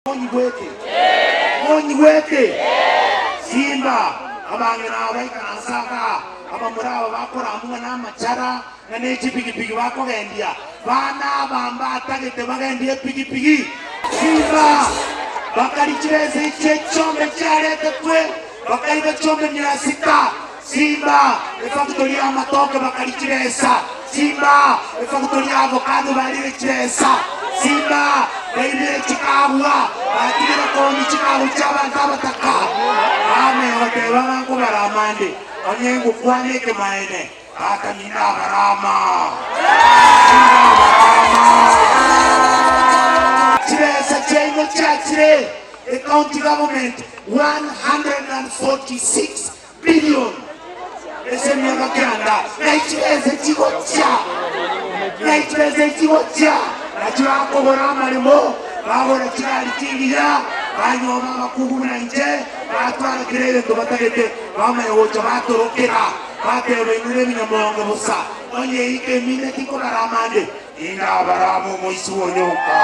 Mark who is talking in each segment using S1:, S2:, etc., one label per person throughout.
S1: Monyigwete? Monyigwete? Simba, abang'ina aba baikaranse igaa, abamura aba bakoramwa ng'a namachara, ng'a ne chipigipigi bakogendia. Bana aba mbatagete bagendie epigipigi. Simba, bakari chibesa echio echiombe chiaretetwe, bakaiba chiombe mia sita. Simba, efactory y'amatoke bakari chibesa. Simba, efactory ya avocado barire chibesa. Simba, baibire chikagwa, batigire koonia chikagwa chi'abanto abataka. Amen goteba ng'a nkobarama nde, onye ngokwana ekemaene, Tata nindabarama. Nindabarama. Chibesa chiaino chiachire ecounty government 146 Billion ase emiaka kianda, na chibesa chigochia, na chibesa chigochia, nachio bakogora amaremo, bagora chigari chingiya, banyuoma abakungu buna inche, batwara kera egento batagete, bamanya gocha batorokera, bateba inwe nebinyamoonge bosa, onye eika emine tinkobarama ande, nindabarame omoisia onyonka.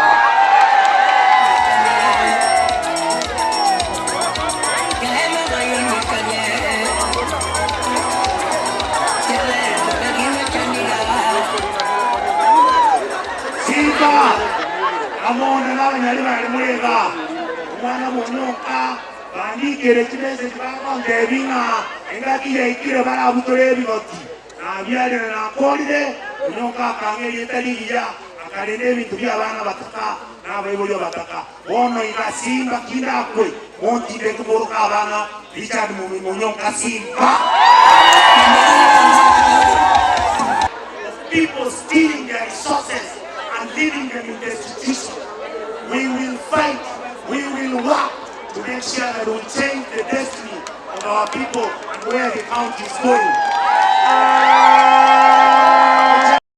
S1: Simba, amo nabanyari bare more igaa, omwana bw'onyonka, bandikere chimessage bagontebia ng'a engaki yaikire barabutore ebigoti. Nabiarire na nakorire, onyonka akang'a erieta rigiya, akarenda ebinto bi'abana abataka na abaibori abataka. Bono iga simba ki ndakwe, montindeke moroke abana Richard Mumima Onyonka Simba. Of people stealing their resources and leaving them in destitution. We will fight, we will work to make sure that we change the destiny of our people and where the county is going.